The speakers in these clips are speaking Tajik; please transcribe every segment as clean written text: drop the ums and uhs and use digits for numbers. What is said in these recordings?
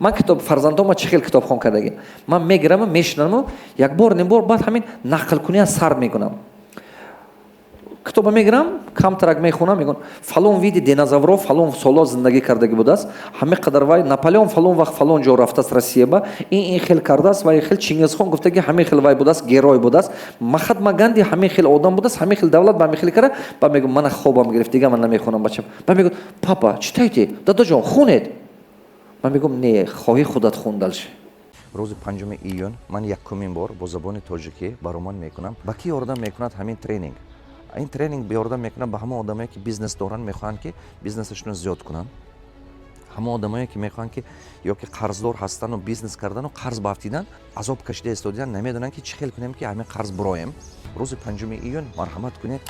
Ман китоб, фарзандома чӣ хел китобхон кардагӣ? Ман мегираму мешинаму, як бор, ним бор, баъд ҳамин нақлкуния сар мекунам. Китоба мегирам, камтарак мехонам, мегӯям: фалон види динозавро фалон соло зиндагӣ кардагӣ будааст, ҳаме қадар вай Наполеон фалон вақт фалон ҷо рафтааст, Россия ба ин хел кардааст, вай хел Чингизхон гуфтаги ҳамин хел вай будааст, герой будааст, Махатма Ганди ҳамин хел одам будааст, ҳамин хел давлат ба ҳамин хел карда. Ба мегӯм: мана, хобам гирифт, дига ман намехонам, бачам. Ба мегӯяд: «Папа, читайте, дадаҷон, хунед». Ман мегӯм: не, хоҳӣ, худат хун дальше. Рӯзи 5 июн ман якумин бор бо забони тоҷикӣ баромад мекунам. Ба кӣ ёрдам мекунад ҳамин тренинг? Ин тренинг ёрдам мекунад ба ҳамон одамое, ки бизнес доранд, мехоҳанд, ки бизнесашонро зиёд кунанд, ҳамон одамое, ки мехоҳанд, ки ё ки қарздор ҳастану бизнес кардану қарз баафтидан, азоб кашида истодидан, намедонанд, ки чӣ хел кунем, ки ҳамин қарз буроем. Рӯзи 5 июн марҳамат кунед.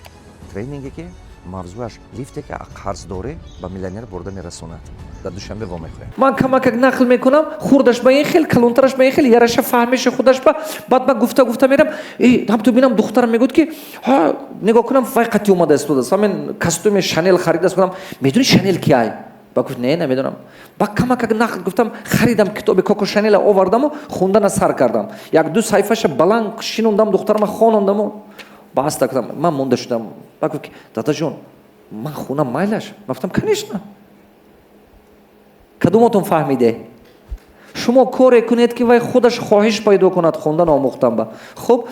Тренинге, ки мавзӯаш лифте, ки қарздорӣ ба миллионер бурда мерасонад. Дар Душанбе вомехӯрем. Ман камакак нақл мекунам, хурдаш ба ин хел, калонтараш ба ин хел, яраша фаҳмиши худаш ба. Баъд ман гуфта гуфта мерам, ҳамту бинам, духтарам мегӯяд, ки ҳа, нигоҳ кунам, вай қатӣ омада истодааст, ҳамин костюми Шанел харидааст. Гуфтам: медони, Шанел ки ай? Ба гуфт: не, намедонам. Ба камакак нақл гуфтам, харидам китоби Коко Шанела, овардаму хундана сар кардам. Як ду саҳифаша баланд шинондам, духтарама хонондаму ба аста гуфтам: ман монда шудам. Ба гуфт, ки дадаҷон, ман хунам, майлаш? Ман гуфтам: конечно. Кадомотон фаҳмиде? Шумо коре кунед, ки вай худаш хоҳиш пайдо кунад хондан, омӯхтан ба хуб.